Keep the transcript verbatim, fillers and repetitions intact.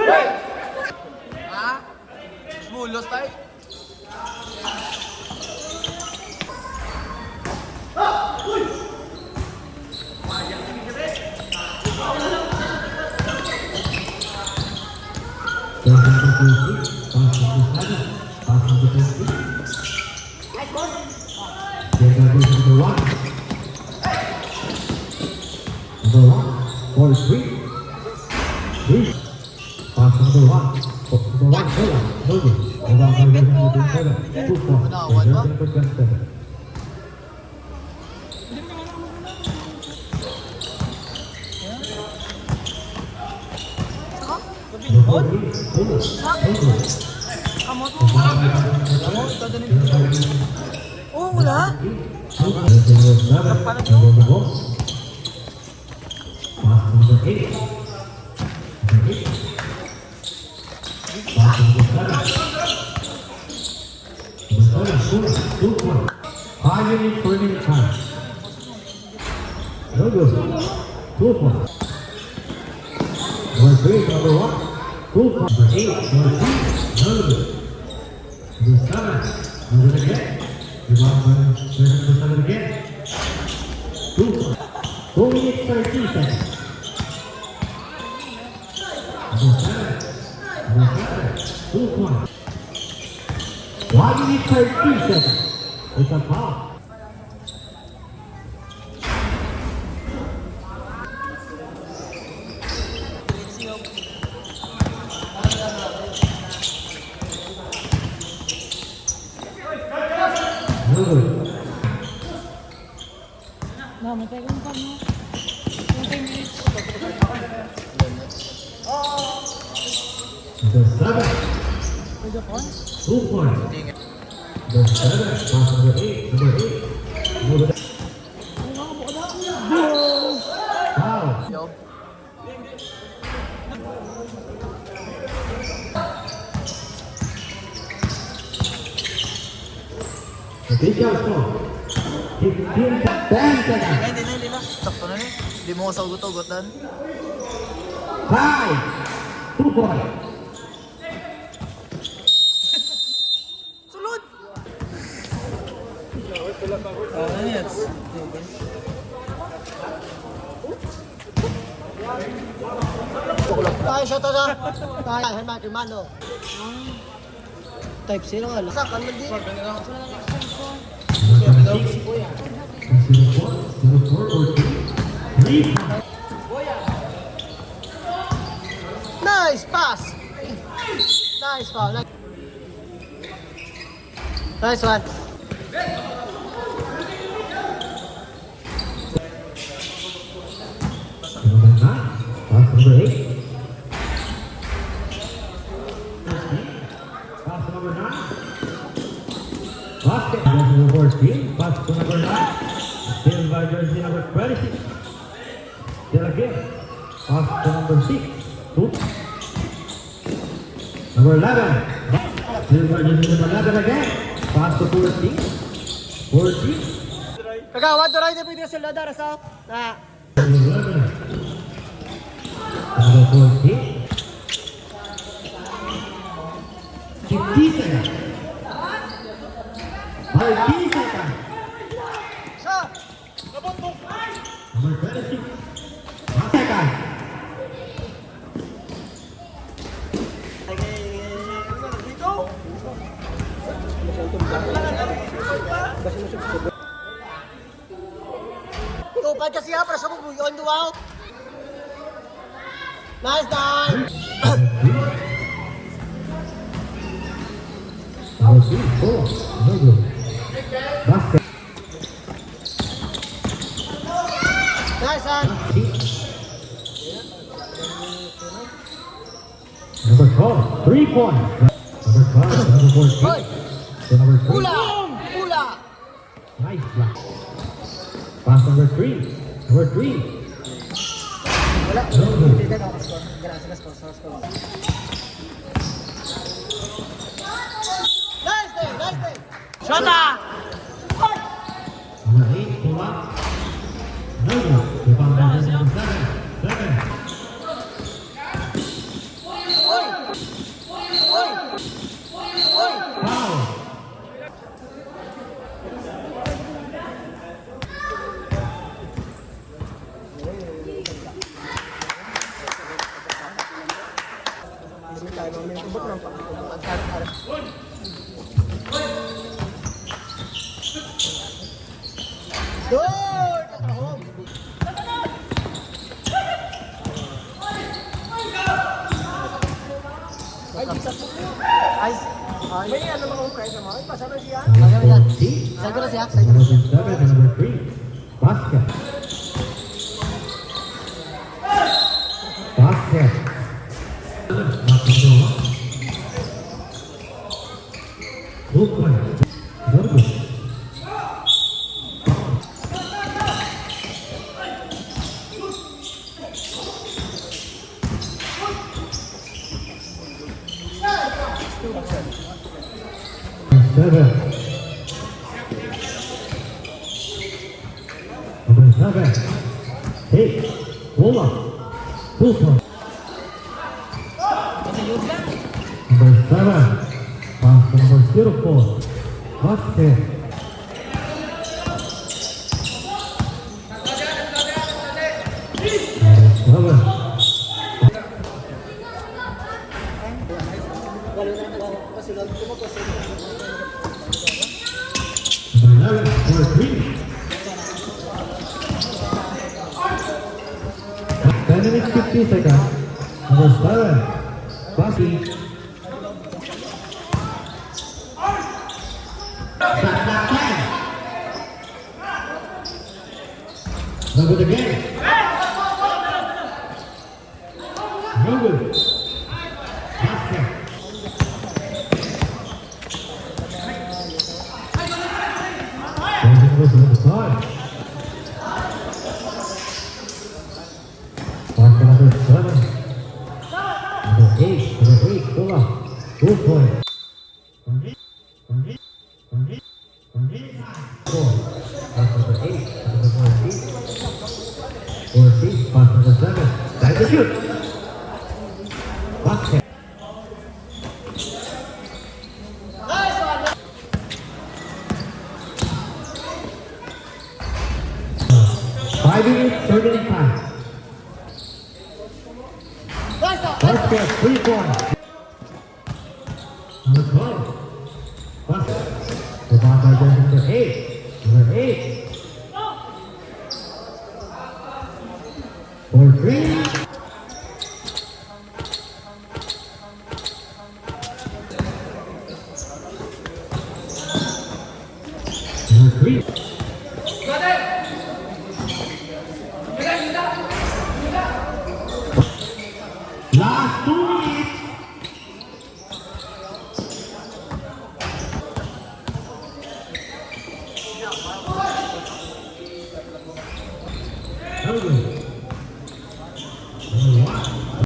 Ha? Smulos tayo. Number one. Number one. Four three. Three. Pass number one. Number one. Bola. Number. Rebound by Reverend Seven. Two points. Reserve number twenty-seven. Number three. Bola. Number. Rebound by Reverend Seven. Oh, wala. Number seven. Number one. Pass number eight. Number eight. Pass number seven. Number seven, score. Two point. Five minutes remaining time. No good. Two point. Number three, number one. Two point. Number eight, number three. No good. Gustavo. Number again. Rebound by Sergeant Gustavo again. Two. Two minutes, thirty seconds. Gustavo. Gustavo. Two points. One minute, thirty seconds. It's a foul. Namatay ko yung pag mo. Twenty minutes. The seven. Pwede po? Two points. The seven. Pass number eight. Number eight. Number Foul. Yo. Official score. Fifteen, ten seconds. Hindi na, hindi na. Sakto na ni. Di mo ko saugot-ugot, Dan. Five. Two point. Sulod! Ah, ano yan? Tayo siya to na. Tayo, headman, hermano. Type zero, ano? Sa, kan man di. Nice pass. Nice foul. Nice. Nice one. Number nine, pass number eight. Pass number nine. Basket. Pass number fourteen. Pass to number nine. Steal by jersey number twenty-six. Still again. Pass to number six. Oops. Number eleven. Still by number eleven again. Pass to fourteen. Fourteen. Kagawad, doray na pwede sa lada, Rasaw. Na. Number eleven. Number fourteen. Fifty seconds. Thirty seconds. Sa. Number twenty-six. Second. Tupad kasi ha, para sa bubuyon, duwaw. Nice dive! Number two, four. Number two. Basket. Nice, son. Number four, three points. Number five, number fourteen. Hoy! To number three. Pula! Pula! Nice block. Pass number three. Number three. Wala. No good. Hindi na ako score. Gracias, score, score, score. Nice day, nice day. Shot, ah! Number eight, pull up. No good. Rebound by number seven. Seven. Oy, Lord, nakahog. Ay, di sa pupo. Ay, ay. May ano, mga hukay sa mga. Ay, pasama siya. Number fourteen. Sagro siya, sagro siya. Number seven, number three. Basket. Basket. Good play. Number. Seven. Number seven. Hey, pull up. Pull up. Number seven. Pass to number zero four. Basket. Number seven. Number eleven, number three. Ten minutes, fifty seconds. Number seven, Basi. Shot clock ten. Number again. No good. Basket. Number seven. Number eight. Number eight. Pull up. Good point. Four. Pass number eight. Number fourteen. Fourteen. Pass number seven. Time to shoot. Basket. Five minutes, thirty time. Basket, three point. Number twelve. Pass. Rebound by number eight. Number eight. For three. Number three.